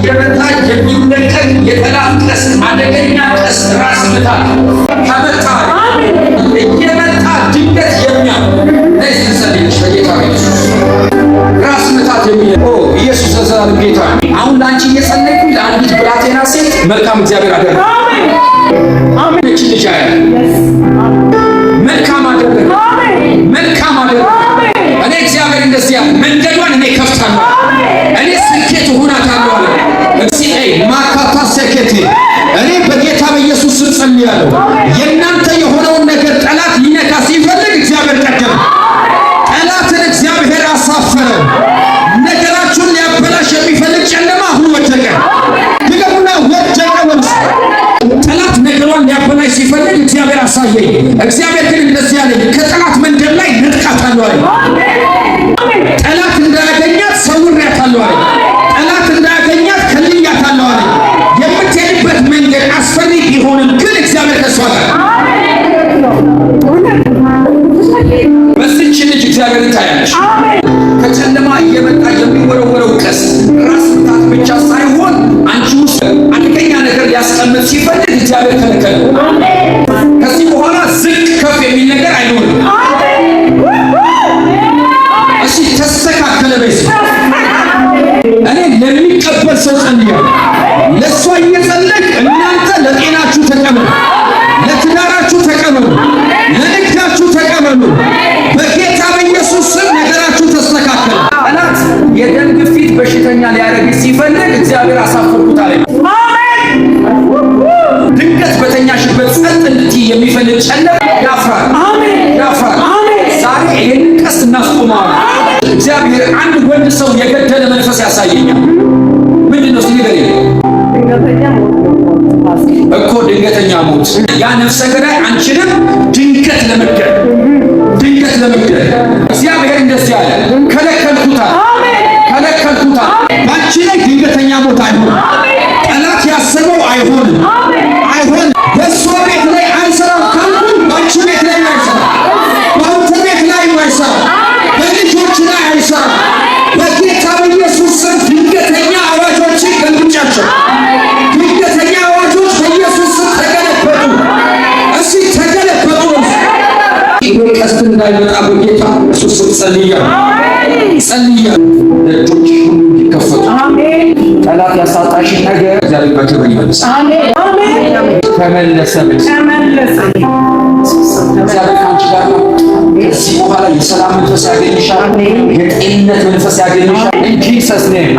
እየመታ የሚለቀቅ የጠላት ቀስት፣ አደገኛ ቀስት፣ ራስ ምታት ተመታ። እየመታ ድንገት የሚያ ነይ፣ በጌታ ኢየሱስ ራስ ምታት የሚለ ኦ ኢየሱስ ለዘላለም ጌታ። አሁን ለአንቺ እየጸለይኩ ለአንዲት ብላቴና ሴት መልካም እግዚአብሔር አደረገ። አሜን። እቺ ልጅ አያለ መልካም አደረገ። መልካም አደረገ። እኔ እግዚአብሔር እንደዚህ ያለ መንገዷን እኔ ከፍታለሁ፣ እኔ ስኬት እሆናታለሁ አለ። እግዚአብሔር ማካታ ሰከቴ እኔ በጌታ በኢየሱስ ስም ጸልያለሁ። የእናንተ የሆነውን ነገር ጠላት ሊነካ ሲፈልግ እግዚአብሔር ቀደመ። ጠላትን እግዚአብሔር አሳፈረ። ነገራችሁን ሊያበላሽ የሚፈልግ ጨለማ አሁን ወደቀ። ድገሙና ወደቀ። ወንስ ጠላት ነገሯን ሊያበላሽ ሲፈልግ እግዚአብሔር አሳየኝ። እግዚአብሔር ግን እንደዚህ ያለኝ ከጠላት መንገድ ላይ ነጥቃታለሁ አለኝ። ጠላት እንዳያገኛት ሰውሬያታለሁ አለኝ። ጠላት እንዳያገኛት ከልያታለሁ አለኝ። የምትሄድበት መንገድ አስፈሪ ቢሆንም ግን እግዚአብሔር ከእሷ ጋር። በዚች ልጅ እግዚአብሔርን ታያለሽ። ከጨለማ እየመጣ የሚወረወረው ቀስት ራስ ምታት ብቻ ሳይሆን አንቺ ውስጥ አደገኛ ነገር ሊያስቀምጥ ሲፈልግ እግዚአብሔር ከለከለ። ከዚህ በኋላ ዝቅ ከፍ የሚል ነገር አይኖርም። እሺ ተስተካከለ በይ። እኔ ለሚቀበል ሰው ጸልያለሁ። ለእሷ እየጸለይክ እናንተ ለጤናችሁ ተቀበሉ፣ ለትዳራችሁ ተቀበሉ፣ ለንግዳችሁ ተቀበሉ። በጌታ በኢየሱስ ስም ነገራችሁ ተስተካከለ። ጠላት የደም ግፊት በሽተኛ ሊያደርግ ሲፈልግ እግዚአብሔር አሳፈርኩት አለ። ድንገት በተኛሽበት ጸጥ እንድትይ የሚፈልግ ጨለማ ያፍራል፣ ያፍራል። ዛሬ ይህንን ቀስት እናስቆመዋለን። እግዚአብሔር አንድ ወንድ ሰው የገደለ መንፈስ ያሳየኛል። ምንድን ነው? እስኪ ንገሪኝ። እኮ ድንገተኛ ሞት። ያ ነፍሰ ገዳይ አንቺንም ድንገት ለመግደል፣ ድንገት ለመግደል እግዚአብሔር እንደዚህ አለ፣ ከለከልኩታል፣ ከለከልኩታል። በአንቺ ላይ ድንገተኛ ሞት አይሆንም። ጠላት ያሰበው አይሆንም፣ አይሆንም። በእሷ ቤት ላይ አይሰራም ካልኩ በአንቺ ቤት ላይ አይሰራም፣ በአንተ ቤት ላይ አይሰራም፣ በልጆች ላይ አይሰራም። በጌታ በኢየሱስ ስም ድንገተኛ አዋጆችን ገልብጫቸው። ድንገተኛ አዋጆች በኢየሱስ ስም ተገለበጡ። እስኪ ተገለበጡ። ይሄ ቀስት እንዳይመጣ በጌታ ኢየሱስ ስም ጸልያለሁ፣ ጸልያለሁ። ደጆች ሁሉ እንዲከፈቱ ጠላት ያሳጣሽን ነገር እግዚአብሔር በክብር ይመልሳል። ተመለሰ። እግዚአብሔር ከአንቺ ጋር ነው። ከዚህ በኋላ የሰላም መንፈስ ያገኝሻል። የጤንነት መንፈስ ያገኝሻል። In Jesus' name.